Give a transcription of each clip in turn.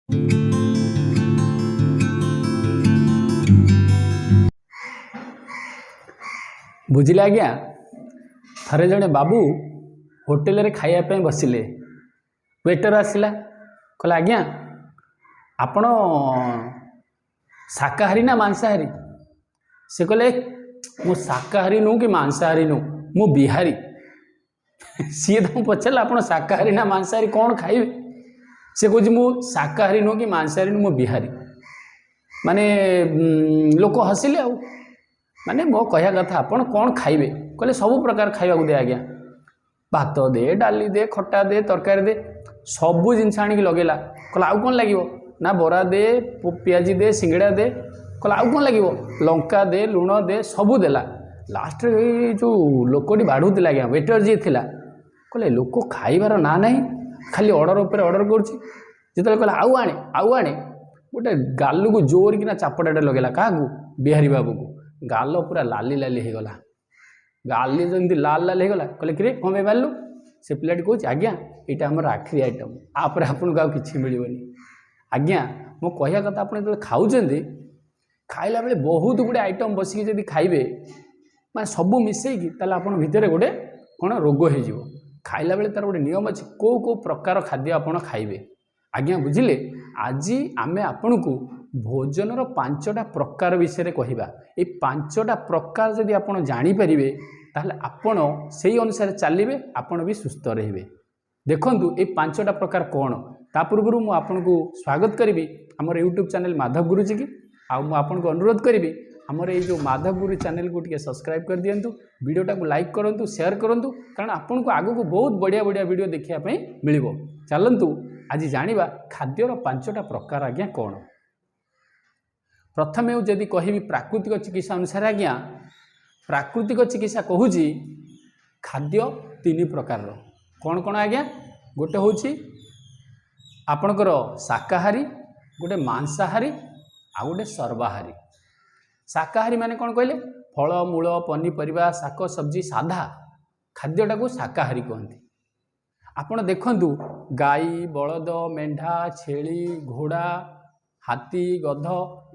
ବୁଝିଲେ ଆଜ୍ଞା, ଥରେ ଜଣେ ବାବୁ ହୋଟେଲରେ ଖାଇବା ପାଇଁ ବସିଲେ। ୱେଟର ଆସିଲା, କହିଲା, "ଆଜ୍ଞା, ଆପଣ ଶାକାହାରୀ ନା ମାଂସାହାରୀ?" ସେ କହିଲେ, "ମୁଁ ଶାକାହାରୀ ନୁହଁ କି ମାଂସାହାରୀ ନୁହଁ, ମୁଁ ବିହାରୀ।" ସିଏ ତାଙ୍କୁ ପଚାରିଲା, "ଆପଣ ଶାକାହାରୀ ନା ମାଂସାହାରୀ, କ'ଣ ଖାଇବେ?" ସେ କହୁଛି, "ମୁଁ ଶାକାହାରୀ ନୁହଁ କି ମାଂସାହାରୀ ନୁହଁ, ମୁଁ ବିହାରୀ।" ମାନେ ଲୋକ ହସିଲେ। ଆଉ ମାନେ ମୋ କହିବା କଥା, ଆପଣ କ'ଣ ଖାଇବେ? କହିଲେ, "ସବୁ ପ୍ରକାର ଖାଇବାକୁ ଦେ ଆଜ୍ଞା, ଭାତ ଦେ, ଡାଲି ଦେ, ଖଟା ଦେ, ତରକାରୀ ଦେ।" ସବୁ ଜିନିଷ ଆଣିକି ଲଗେଇଲା। କହିଲା, "ଆଉ କ'ଣ ଲାଗିବ?" ନା, "ବରା ଦେ, ପିଆଜି ଦେ, ସିଙ୍ଗଡ଼ା ଦେ।" କହିଲା, "ଆଉ କ'ଣ ଲାଗିବ?" "ଲଙ୍କା ଦେ, ଲୁଣ ଦେ।" ସବୁ ଦେଲା। ଲାଷ୍ଟରେ ଏଇ ଯେଉଁ ଲୋକଟି ବାଢ଼ୁଥିଲା ଆଜ୍ଞା, ୱେଟର ଯିଏ ଥିଲା, କହିଲେ, "ଲୋକ ଖାଇବାର ନାଁ ନାହିଁ, ଖାଲି ଅର୍ଡ଼ର ଉପରେ ଅର୍ଡ଼ର କରୁଛି।" ଯେତେବେଳେ କହିଲା, "ଆଉ ଆଣେ, ଆଉ ଆଣେ," ଗୋଟେ ଗାଲକୁ ଜୋରିକିନା ଚାପଟାଟେ ଲଗେଇଲା। କାହାକୁ? ବିହାରୀ ବାବୁକୁ। ଗାଲ ପୁରା ଲାଲି ଲାଲି ହେଇଗଲା। ଗାଲି ଯେମିତି ଲାଲ ଲାଲ ହେଇଗଲା, କହିଲେ, "କିରେ, କ'ଣ ପାଇଁ ମାରିଲୁ?" ସେ ପିଲାଟି କହୁଛି, "ଆଜ୍ଞା, ଏଇଟା ଆମର ଆଖରି ଆଇଟମ୍, ୟାପରେ ଆପଣଙ୍କୁ ଆଉ କିଛି ମିଳିବନି।" ଆଜ୍ଞା, ମୋ କହିବା କଥା, ଆପଣ ଯେତେବେଳେ ଖାଉଛନ୍ତି, ଖାଇଲା ବେଳେ ବହୁତ ଗୁଡ଼ିଏ ଆଇଟମ୍ ବସିକି ଯଦି ଖାଇବେ, ମାନେ ସବୁ ମିଶେଇକି, ତାହେଲେ ଆପଣ ଭିତରେ ଗୋଟେ କ'ଣ ରୋଗ ହେଇଯିବ। ଖାଇଲା ବେଳେ ତା'ର ଗୋଟେ ନିୟମ ଅଛି, କେଉଁ କେଉଁ ପ୍ରକାର ଖାଦ୍ୟ ଆପଣ ଖାଇବେ। ଆଜ୍ଞା ବୁଝିଲେ, ଆଜି ଆମେ ଆପଣଙ୍କୁ ଭୋଜନର ପାଞ୍ଚଟା ପ୍ରକାର ବିଷୟରେ କହିବା। ଏଇ ପାଞ୍ଚଟା ପ୍ରକାର ଯଦି ଆପଣ ଜାଣିପାରିବେ, ତାହେଲେ ଆପଣ ସେଇ ଅନୁସାରେ ଚାଲିବେ, ଆପଣ ବି ସୁସ୍ଥ ରହିବେ। ଦେଖନ୍ତୁ, ଏଇ ପାଞ୍ଚଟା ପ୍ରକାର କ'ଣ? ତା ପୂର୍ବରୁ ମୁଁ ଆପଣଙ୍କୁ ସ୍ୱାଗତ କରିବି ଆମର ୟୁଟ୍ୟୁବ୍ ଚ୍ୟାନେଲ୍ ମାଧବ ଗୁରୁଜୀକି। ଆଉ ମୁଁ ଆପଣଙ୍କୁ ଅନୁରୋଧ କରିବି, ଆମର ଏଇ ଯେଉଁ ମାଧବ ଗୁରୁ ଚ୍ୟାନେଲକୁ ଟିକେ ସବସ୍କ୍ରାଇବ୍ କରିଦିଅନ୍ତୁ, ଭିଡ଼ିଓଟାକୁ ଲାଇକ୍ କରନ୍ତୁ, ସେୟାର କରନ୍ତୁ, କାରଣ ଆପଣଙ୍କୁ ଆଗକୁ ବହୁତ ବଢ଼ିଆ ବଢ଼ିଆ ଭିଡ଼ିଓ ଦେଖିବା ପାଇଁ ମିଳିବ। ଚାଲନ୍ତୁ, ଆଜି ଜାଣିବା ଖାଦ୍ୟର ପାଞ୍ଚଟା ପ୍ରକାର ଆଜ୍ଞା କ'ଣ। ପ୍ରଥମେ ଯଦି କହିବି ପ୍ରାକୃତିକ ଚିକିତ୍ସା ଅନୁସାରେ ଆଜ୍ଞା, ପ୍ରାକୃତିକ ଚିକିତ୍ସା କହୁଛି ଖାଦ୍ୟ ତିନି ପ୍ରକାରର। କ'ଣ କ'ଣ ଆଜ୍ଞା? ଗୋଟେ ହେଉଛି ଆପଣଙ୍କର ଶାକାହାରୀ, ଗୋଟେ ମାଂସାହାରୀ, ଆଉ ଗୋଟେ ସର୍ବାହାରୀ। ଶାକାହାରୀ ମାନେ କ'ଣ କହିଲେ? ଫଳ, ମୂଳ, ପନିପରିବା, ଶାକ ସବଜି, ସାଧା ଖାଦ୍ୟଟାକୁ ଶାକାହାରୀ କୁହନ୍ତି। ଆପଣ ଦେଖନ୍ତୁ, ଗାଈ, ବଳଦ, ମେଣ୍ଢା, ଛେଳି, ଘୋଡ଼ା, ହାତୀ, ଗଧ,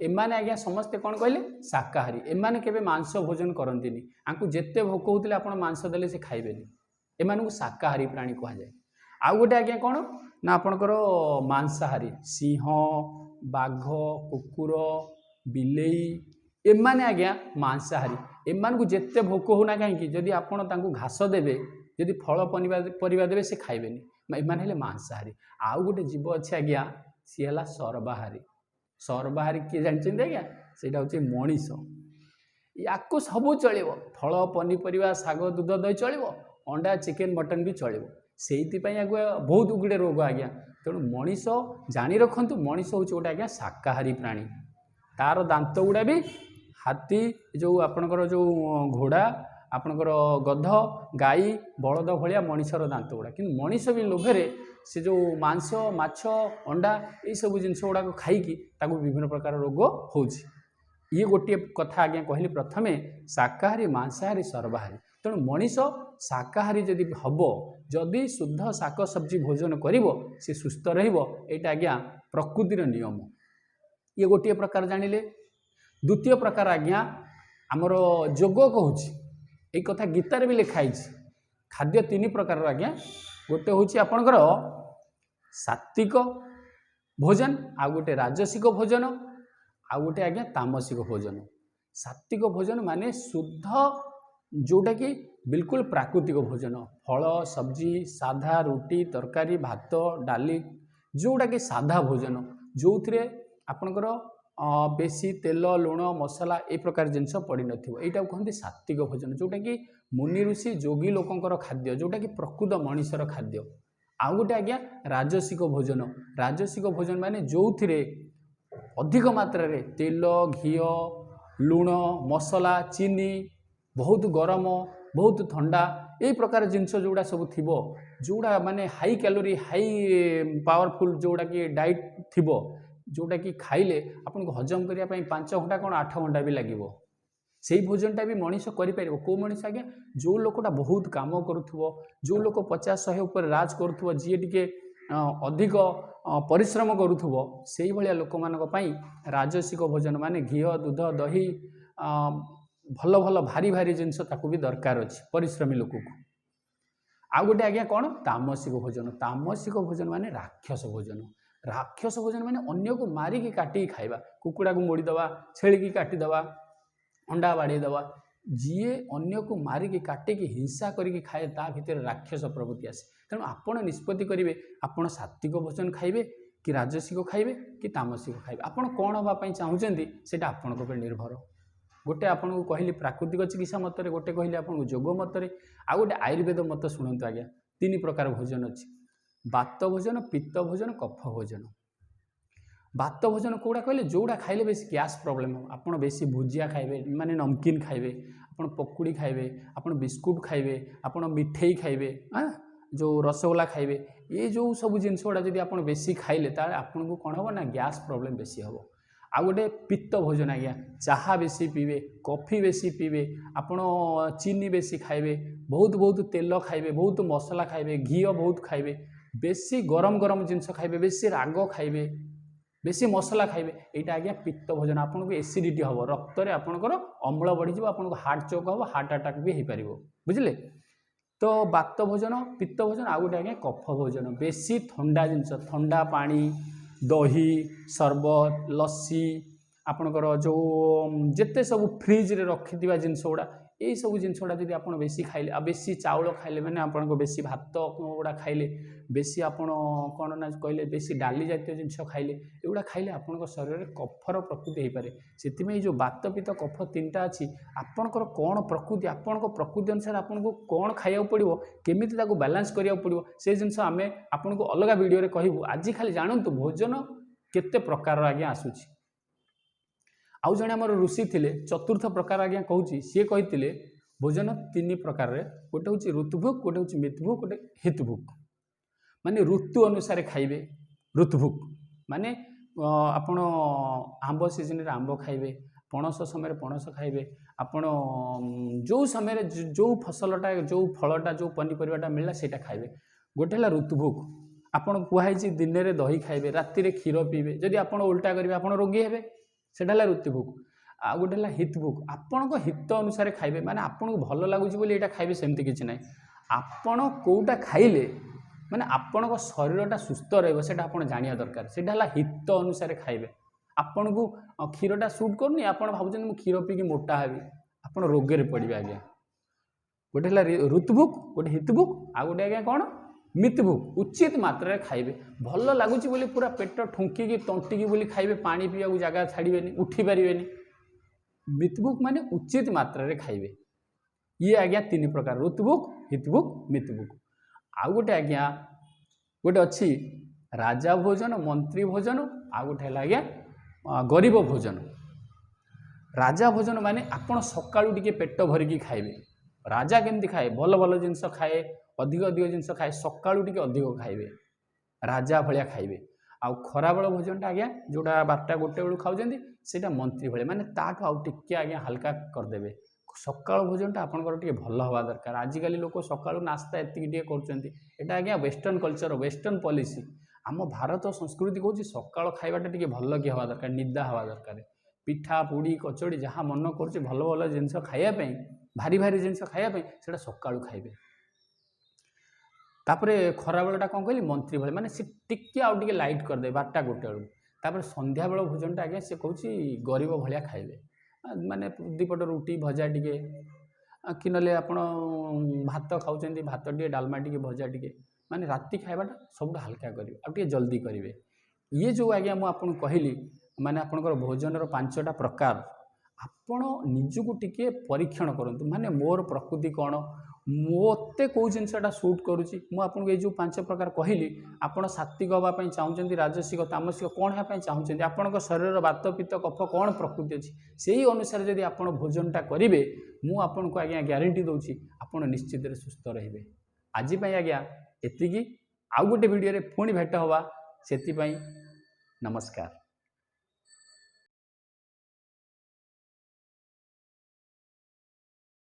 ଏମାନେ ଆଜ୍ଞା ସମସ୍ତେ କ'ଣ କହିଲେ? ଶାକାହାରୀ। ଏମାନେ କେବେ ମାଂସ ଭୋଜନ କରନ୍ତିନି। ୟାଙ୍କୁ ଯେତେ ଭୋକ ହେଉଥିଲେ ଆପଣ ମାଂସ ଦେଲେ ସେ ଖାଇବେନି। ଏମାନଙ୍କୁ ଶାକାହାରୀ ପ୍ରାଣୀ କୁହାଯାଏ। ଆଉ ଗୋଟେ ଆଜ୍ଞା କ'ଣ ନା ଆପଣଙ୍କର ମାଂସାହାରୀ। ସିଂହ, ବାଘ, କୁକୁର, ବିଲେଇ, ଏମାନେ ଆଜ୍ଞା ମାଂସାହାରୀ। ଏମାନଙ୍କୁ ଯେତେ ଭୋକ ହେଉନା କାହିଁକି, ଯଦି ଆପଣ ତାଙ୍କୁ ଘାସ ଦେବେ, ଯଦି ଫଳ ପରିବା ଦେବେ, ସେ ଖାଇବେନି। ଏମାନେ ହେଲେ ମାଂସାହାରୀ। ଆଉ ଗୋଟେ ଜୀବ ଅଛି ଆଜ୍ଞା, ସିଏ ହେଲା ସର୍ବାହାରୀ। ସର୍ବାହାରୀ କିଏ ଜାଣିଛନ୍ତି ଆଜ୍ଞା? ସେଇଟା ହେଉଛି ମଣିଷ। ୟାକୁ ସବୁ ଚଳିବ। ଫଳ, ପନିପରିବା, ଶାଗ, ଦୁଧ, ଦହି ଚଳିବ, ଅଣ୍ଡା, ଚିକେନ୍, ମଟନ୍ ବି ଚଳିବ। ସେଇଥିପାଇଁ ଆଗୁଆ ବହୁତ ଗୁଡ଼ିଏ ରୋଗ ଆଜ୍ଞା। ତେଣୁ ମଣିଷ, ଜାଣି ରଖନ୍ତୁ, ମଣିଷ ହେଉଛି ଗୋଟେ ଆଜ୍ଞା ଶାକାହାରୀ ପ୍ରାଣୀ। ତାର ଦାନ୍ତ ଗୁଡ଼ା ବି ହାତୀ, ଯେଉଁ ଆପଣଙ୍କର ଯେଉଁ ଘୋଡ଼ା, ଆପଣଙ୍କର ଗଧ, ଗାଈ, ବଳଦ ଭଳିଆ ମଣିଷର ଦାନ୍ତ ଗୁଡ଼ା। କିନ୍ତୁ ମଣିଷ ବି ଲୋଭରେ ସେ ଯେଉଁ ମାଂସ, ମାଛ, ଅଣ୍ଡା, ଏଇସବୁ ଜିନିଷ ଗୁଡ଼ାକ ଖାଇକି ତାକୁ ବିଭିନ୍ନ ପ୍ରକାର ରୋଗ ହେଉଛି। ଇଏ ଗୋଟିଏ କଥା ଆଜ୍ଞା କହିଲି ପ୍ରଥମେ, ଶାକାହାରୀ, ମାଂସାହାରୀ, ସର୍ବାହାରୀ। ତେଣୁ ମଣିଷ ଶାକାହାରୀ ଯଦି ହେବ, ଯଦି ଶୁଦ୍ଧ ଶାକ ସବଜି ଭୋଜନ କରିବ, ସେ ସୁସ୍ଥ ରହିବ। ଏଇଟା ଆଜ୍ଞା ପ୍ରକୃତିର ନିୟମ। ଇଏ ଗୋଟିଏ ପ୍ରକାର ଜାଣିଲେ। ଦ୍ୱିତୀୟ ପ୍ରକାର ଆଜ୍ଞା, ଆମର ଯୋଗ କହୁଛି, ଏଇ କଥା ଗୀତାରେ ବି ଲେଖା ହେଇଛି। ଖାଦ୍ୟ ତିନି ପ୍ରକାରର ଆଜ୍ଞା। ଗୋଟେ ହେଉଛି ଆପଣଙ୍କର ସାତ୍ବିକ ଭୋଜନ, ଆଉ ଗୋଟେ ରାଜସିକ ଭୋଜନ, ଆଉ ଗୋଟେ ଆଜ୍ଞା ତାମସିକ ଭୋଜନ। ସାତ୍ବିକ ଭୋଜନ ମାନେ ଶୁଦ୍ଧ, ଯେଉଁଟାକି ବିଲକୁଲ ପ୍ରାକୃତିକ ଭୋଜନ, ଫଳ, ସବଜି, ସାଧା ରୁଟି, ତରକାରୀ, ଭାତ, ଡାଲି, ଯେଉଁଟାକି ସାଧା ଭୋଜନ, ଯେଉଁଥିରେ ଆପଣଙ୍କର ବେଶୀ ତେଲ, ଲୁଣ, ମସଲା ଏ ପ୍ରକାର ଜିନିଷ ପଡ଼ିନଥିବ, ଏଇଟାକୁ କୁହନ୍ତି ସାତ୍ବିକ ଭୋଜନ, ଯେଉଁଟାକି ମୁନି ଋଷି ଯୋଗୀ ଲୋକଙ୍କର ଖାଦ୍ୟ, ଯେଉଁଟାକି ପ୍ରକୃତ ମଣିଷର ଖାଦ୍ୟ। ଆଉ ଗୋଟେ ଆଜ୍ଞା ରାଜସିକ ଭୋଜନ। ରାଜସିକ ଭୋଜନ ମାନେ ଯେଉଁଥିରେ ଅଧିକ ମାତ୍ରାରେ ତେଲ, ଘିଅ, ଲୁଣ, ମସଲା, ଚିନି, ବହୁତ ଗରମ, ବହୁତ ଥଣ୍ଡା, ଏଇ ପ୍ରକାର ଜିନିଷ ଯେଉଁଗୁଡ଼ା ସବୁ ଥିବ, ଯେଉଁଗୁଡ଼ା ମାନେ ହାଇ କ୍ୟାଲୋରି, ହାଇ ପାୱାରଫୁଲ୍ ଯେଉଁଗୁଡ଼ାକି ଡାଇଟ୍ ଥିବ, ଯେଉଁଟାକି ଖାଇଲେ ଆପଣଙ୍କୁ ହଜମ କରିବା ପାଇଁ 5 ଘଣ୍ଟା କ'ଣ 8 ଘଣ୍ଟା ବି ଲାଗିବ, ସେଇ ଭୋଜନଟା ବି ମଣିଷ କରିପାରିବ। କେଉଁ ମଣିଷ ଆଜ୍ଞା? ଯେଉଁ ଲୋକଟା ବହୁତ କାମ କରୁଥିବ, ଯେଉଁ ଲୋକ 50 100 ଉପରେ ରାଜ କରୁଥିବ, ଯିଏ ଟିକେ ଅଧିକ ପରିଶ୍ରମ କରୁଥିବ, ସେଇଭଳିଆ ଲୋକମାନଙ୍କ ପାଇଁ ରାଜସିକ ଭୋଜନ, ମାନେ ଘିଅ, ଦୁଧ, ଦହି, ଭଲ ଭଲ ଭାରି ଭାରି ଜିନିଷ ତାକୁ ବି ଦରକାର ଅଛି ପରିଶ୍ରମୀ ଲୋକକୁ। ଆଉ ଗୋଟେ ଆଜ୍ଞା କ'ଣ? ତାମସିକ ଭୋଜନ। ତାମସିକ ଭୋଜନ ମାନେ ରାକ୍ଷସ ଭୋଜନ। ରାକ୍ଷସ ଭୋଜନ ମାନେ ଅନ୍ୟକୁ ମାରିକି କାଟିକି ଖାଇବା, କୁକୁଡ଼ାକୁ ମୋଡ଼ିଦେବା, ଛେଳିକି କାଟିଦେବା, ଅଣ୍ଡା ବାଡ଼େଇଦେବା। ଯିଏ ଅନ୍ୟକୁ ମାରିକି କାଟିକି ହିଂସା କରିକି ଖାଏ, ତା ଭିତରେ ରାକ୍ଷସ ପ୍ରବୃତ୍ତି ଆସେ। ତେଣୁ ଆପଣ ନିଷ୍ପତ୍ତି କରିବେ, ଆପଣ ସାତ୍ତ୍ୱିକ ଭୋଜନ ଖାଇବେ କି ରାଜସିକ ଖାଇବେ କି ତାମସିକ ଖାଇବେ, ଆପଣ କ'ଣ ହେବା ପାଇଁ ଚାହୁଁଛନ୍ତି, ସେଇଟା ଆପଣଙ୍କ ଉପରେ ନିର୍ଭର। ଗୋଟେ ଆପଣଙ୍କୁ କହିଲି ପ୍ରାକୃତିକ ଚିକିତ୍ସା ମତରେ, ଗୋଟେ କହିଲି ଆପଣଙ୍କୁ ଯୋଗ ମତରେ, ଆଉ ଗୋଟେ ଆୟୁର୍ବେଦ ମତ। ଶୁଣନ୍ତୁ ଆଜ୍ଞା, ତିନି ପ୍ରକାର ଭୋଜନ ଅଛି: ବାତ ଭୋଜନ, ପିତ୍ତ ଭୋଜନ, କଫ ଭୋଜନ। ବାତ ଭୋଜନ କେଉଁଟା କହିଲେ? ଯେଉଁଟା ଖାଇଲେ ବେଶୀ ଗ୍ୟାସ୍ ପ୍ରୋବ୍ଲେମ୍ ହେବ। ଆପଣ ବେଶୀ ଭୁଜିଆ ଖାଇବେ, ମାନେ ନମକିନ୍ ଖାଇବେ, ଆପଣ ପକୁଡ଼ି ଖାଇବେ, ଆପଣ ବିସ୍କୁଟ୍ ଖାଇବେ, ଆପଣ ମିଠେଇ ଖାଇବେ, ଯେଉଁ ରସଗୋଲା ଖାଇବେ, ଏ ଯେଉଁ ସବୁ ଜିନିଷ ଗୁଡ଼ା ଯଦି ଆପଣ ବେଶୀ ଖାଇଲେ, ତାହେଲେ ଆପଣଙ୍କୁ କ'ଣ ହେବ ନା ଗ୍ୟାସ୍ ପ୍ରୋବ୍ଲେମ୍ ବେଶୀ ହେବ। ଆଉ ଗୋଟେ ପିତ୍ତ ଭୋଜନ ଆଜ୍ଞା, ଚାହା ବେଶୀ ପିଇବେ, କଫି ବେଶୀ ପିଇବେ, ଆପଣ ଚିନି ବେଶୀ ଖାଇବେ, ବହୁତ ବହୁତ ତେଲ ଖାଇବେ, ବହୁତ ମସଲା ଖାଇବେ, ଘିଅ ବହୁତ ଖାଇବେ, ବେଶୀ ଗରମ ଗରମ ଜିନିଷ ଖାଇବେ, ବେଶୀ ରାଗ ଖାଇବେ, ବେଶୀ ମସଲା ଖାଇବେ, ଏଇଟା ଆଜ୍ଞା ପିତ୍ତ ଭୋଜନ। ଆପଣଙ୍କୁ ଏସିଡ଼ିଟି ହେବ, ରକ୍ତରେ ଆପଣଙ୍କର ଅମ୍ଳ ବଢ଼ିଯିବ, ଆପଣଙ୍କୁ ହାର୍ଟ ଚୋକ୍ ହେବ, ହାର୍ଟ ଆଟାକ୍ ବି ହେଇପାରିବ, ବୁଝିଲେ ତ? ବାତ ଭୋଜନ, ପିତ୍ତ ଭୋଜନ। ଆଉ ଗୋଟେ ଆଜ୍ଞା କଫ ଭୋଜନ, ବେଶୀ ଥଣ୍ଡା ଜିନିଷ, ଥଣ୍ଡା ପାଣି, ଦହି, ସରବତ, ଲସି, ଆପଣଙ୍କର ଯେଉଁ ଯେତେ ସବୁ ଫ୍ରିଜରେ ରଖିଥିବା ଜିନିଷ ଗୁଡ଼ା, ଏଇସବୁ ଜିନିଷ ଗୁଡ଼ା ଯଦି ଆପଣ ବେଶୀ ଖାଇଲେ, ଆଉ ବେଶୀ ଚାଉଳ ଖାଇଲେ, ମାନେ ଆପଣଙ୍କ ବେଶୀ ଭାତ ଗୁଡ଼ା ଖାଇଲେ, ବେଶୀ ଆପଣ କ'ଣ ନା କହିଲେ ବେଶୀ ଡାଲି ଜାତୀୟ ଜିନିଷ ଖାଇଲେ, ଏଗୁଡ଼ା ଖାଇଲେ ଆପଣଙ୍କ ଶରୀରରେ କଫର ପ୍ରକୃତି ହେଇପାରେ। ସେଥିପାଇଁ ଏଇ ଯେଉଁ ବାତ, ପିତ୍ତ, କଫ ତିନିଟା ଅଛି, ଆପଣଙ୍କର କ'ଣ ପ୍ରକୃତି, ଆପଣଙ୍କ ପ୍ରକୃତି ଅନୁସାରେ ଆପଣଙ୍କୁ କ'ଣ ଖାଇବାକୁ ପଡ଼ିବ, କେମିତି ତାକୁ ବାଲାନ୍ସ କରିବାକୁ ପଡ଼ିବ, ସେ ଜିନିଷ ଆମେ ଆପଣଙ୍କୁ ଅଲଗା ଭିଡ଼ିଓରେ କହିବୁ। ଆଜି ଖାଲି ଜାଣନ୍ତୁ ଭୋଜନ କେତେ ପ୍ରକାରର ଆଜ୍ଞା ଆସୁଛି। ଆଉ ଜଣେ ଆମର ଋଷି ଥିଲେ, ଚତୁର୍ଥ ପ୍ରକାର ଆଜ୍ଞା କହୁଛି, ସିଏ କହିଥିଲେ ଭୋଜନ ତିନି ପ୍ରକାରରେ। ଗୋଟେ ହେଉଛି ଋତୁଭୁକ୍, ଗୋଟେ ହେଉଛି ମିତଭୁକ୍, ଗୋଟେ ହିତଭୁକ୍। ମାନେ ଋତୁ ଅନୁସାରେ ଖାଇବେ ଋତୁଭୁକ୍, ମାନେ ଆପଣ ଆମ୍ବ ସିଜନରେ ଆମ୍ବ ଖାଇବେ, ପଣସ ସମୟରେ ପଣସ ଖାଇବେ, ଆପଣ ଯେଉଁ ସମୟରେ ଯେଉଁ ଫସଲଟା, ଯେଉଁ ଫଳଟା, ଯେଉଁ ପନିପରିବାଟା ମିଳିଲା, ସେଇଟା ଖାଇବେ। ଗୋଟେ ହେଲା ଋତୁଭୁକ୍। ଆପଣ କୁହାହେଇଛି ଦିନରେ ଦହି ଖାଇବେ, ରାତିରେ କ୍ଷୀର ପିଇବେ। ଯଦି ଆପଣ ଓଲଟା କରିବେ, ଆପଣ ରୋଗୀ ହେବେ। ସେଇଟା ହେଲା ଋତୁଭୁକ୍। ଆଉ ଗୋଟେ ହେଲା ହିତଭୁକ୍। ଆପଣଙ୍କ ହିତ ଅନୁସାରେ ଖାଇବେ, ମାନେ ଆପଣଙ୍କୁ ଭଲ ଲାଗୁଛି ବୋଲି ଏଇଟା ଖାଇବେ ସେମିତି କିଛି ନାହିଁ। ଆପଣ କେଉଁଟା ଖାଇଲେ ମାନେ ଆପଣଙ୍କ ଶରୀରଟା ସୁସ୍ଥ ରହିବ, ସେଇଟା ଆପଣ ଜାଣିବା ଦରକାର। ସେଇଟା ହେଲା ହିତ ଅନୁସାରେ ଖାଇବେ। ଆପଣଙ୍କୁ କ୍ଷୀରଟା ସୁଟ୍ କରୁନି, ଆପଣ ଭାବୁଛନ୍ତି ମୁଁ କ୍ଷୀର ପିଇକି ମୋଟା ହେବି, ଆପଣ ରୋଗରେ ପଡ଼ିବେ ଆଜ୍ଞା। ଗୋଟେ ହେଲା ଋତୁଭୁକ୍, ଗୋଟେ ହିତଭୁକ୍, ଆଉ ଗୋଟେ ଆଜ୍ଞା କ'ଣ? ମିତଭୁକ୍। ଉଚିତ ମାତ୍ରାରେ ଖାଇବେ। ଭଲ ଲାଗୁଛି ବୋଲି ପୁରା ପେଟ ଠୁଙ୍କିକି ତଣ୍ଟିକି ବୋଲି ଖାଇବେ, ପାଣି ପିଇବାକୁ ଜାଗା ଛାଡ଼ିବେନି, ଉଠି ପାରିବେନି। ମିତଭୁକ୍ ମାନେ ଉଚିତ ମାତ୍ରାରେ ଖାଇବେ। ଇଏ ଆଜ୍ଞା ତିନି ପ୍ରକାର: ଋତୁଭୁକ୍, ହିତଭୁକ୍, ମିତଭୁକ୍। ଆଉ ଗୋଟେ ଆଜ୍ଞା ଗୋଟେ ଅଛି ରାଜା ଭୋଜନ, ମନ୍ତ୍ରୀ ଭୋଜନ, ଆଉ ଗୋଟେ ହେଲା ଆଜ୍ଞା ଗରିବ ଭୋଜନ। ରାଜା ଭୋଜନ ମାନେ ଆପଣ ସକାଳୁ ଟିକେ ପେଟ ଭରିକି ଖାଇବେ। ରାଜା କେମିତି ଖାଏ? ଭଲ ଭଲ ଜିନିଷ ଖାଏ, ଅଧିକ ଅଧିକ ଜିନିଷ ଖାଏ, ସକାଳୁ ଟିକେ ଅଧିକ ଖାଇବେ, ରାଜା ଭଳିଆ ଖାଇବେ। ଆଉ ଖରାବେଳ ଭୋଜନଟା ଆଜ୍ଞା ଯେଉଁଟା 12ଟା 1 ବେଳକୁ ଖାଉଛନ୍ତି, ସେଇଟା ମନ୍ତ୍ରୀ ଭଳିଆ, ମାନେ ତାଠୁ ଆଉ ଟିକେ ଆଜ୍ଞା ହାଲକା କରିଦେବେ। ସକାଳ ଭୋଜନଟା ଆପଣଙ୍କର ଟିକେ ଭଲ ହେବା ଦରକାର। ଆଜିକାଲି ଲୋକ ସକାଳୁ ନାସ୍ତା ଏତିକି ଟିକେ କରୁଛନ୍ତି। ଏଇଟା ଆଜ୍ଞା ୱେଷ୍ଟର୍ଣ୍ଣ କଲଚର, ୱେଷ୍ଟର୍ଣ୍ଣ ପଲିସି। ଆମ ଭାରତ ସଂସ୍କୃତି କହୁଛି ସକାଳ ଖାଇବାଟା ଟିକେ ଭଲ କି ହେବା ଦରକାର, ନିଦା ହେବା ଦରକାର। ପିଠା, ପୁଡ଼ି, କଚୋଡ଼ି, ଯାହା ମନ କରୁଛି ଭଲ ଭଲ ଜିନିଷ ଖାଇବା ପାଇଁ, ଭାରି ଭାରି ଜିନିଷ ଖାଇବା ପାଇଁ, ସେଇଟା ସକାଳୁ ଖାଇବେ। ତାପରେ ଖରାବେଳଟା କ'ଣ କହିଲି? ମନ୍ତ୍ରୀ ଭଳି, ମାନେ ସେ ଟିକେ ଆଉ ଟିକେ ଲାଇଟ୍ କରିଦେବେ 12ଟା 1 ବେଳକୁ। ତାପରେ ସନ୍ଧ୍ୟାବେଳ ଭୋଜନଟା ଆଜ୍ଞା ସେ କହୁଛି ଗରିବ ଭଳିଆ ଖାଇବେ, ମାନେ ଦୁଇପଟ ରୁଟି ଭଜା ଟିକେ, କି ନହେଲେ ଆପଣ ଭାତ ଖାଉଛନ୍ତି, ଭାତ ଟିକେ, ଡାଲମା ଟିକେ, ଭଜା ଟିକେ। ମାନେ ରାତି ଖାଇବାଟା ସବୁଠୁ ହାଲକା କରିବେ ଆଉ ଟିକେ ଜଲ୍ଦି କରିବେ। ଇଏ ଯେଉଁ ଆଜ୍ଞା ମୁଁ ଆପଣଙ୍କୁ କହିଲି, ମାନେ ଆପଣଙ୍କର ଭୋଜନର ପାଞ୍ଚଟା ପ୍ରକାର, ଆପଣ ନିଜକୁ ଟିକେ ପରୀକ୍ଷଣ କରନ୍ତୁ, ମାନେ ମୋର ପ୍ରକୃତି କ'ଣ, ମୋତେ କେଉଁ ଜିନିଷଟା ସୁଟ୍ କରୁଛି। ମୁଁ ଆପଣଙ୍କୁ ଏଇ ଯେଉଁ ପାଞ୍ଚ ପ୍ରକାର କହିଲି, ଆପଣ ସାତ୍ତ୍ୱିକ ହେବା ପାଇଁ ଚାହୁଁଛନ୍ତି, ରାଜସିକ, ତାମସିକ, କ'ଣ ହେବା ପାଇଁ ଚାହୁଁଛନ୍ତି, ଆପଣଙ୍କ ଶରୀରର ବାତ, ପିତ୍ତ, କଫ କ'ଣ ପ୍ରକୃତି ଅଛି, ସେଇ ଅନୁସାରେ ଯଦି ଆପଣ ଭୋଜନଟା କରିବେ, ମୁଁ ଆପଣଙ୍କୁ ଆଜ୍ଞା ଗ୍ୟାରେଣ୍ଟି ଦେଉଛି, ଆପଣ ନିଶ୍ଚିତରେ ସୁସ୍ଥ ରହିବେ। ଆଜି ପାଇଁ ଆଜ୍ଞା ଏତିକି। ଆଉ ଗୋଟେ ଭିଡ଼ିଓରେ ପୁଣି ଭେଟ ହେବା, ସେଥିପାଇଁ ନମସ୍କାର।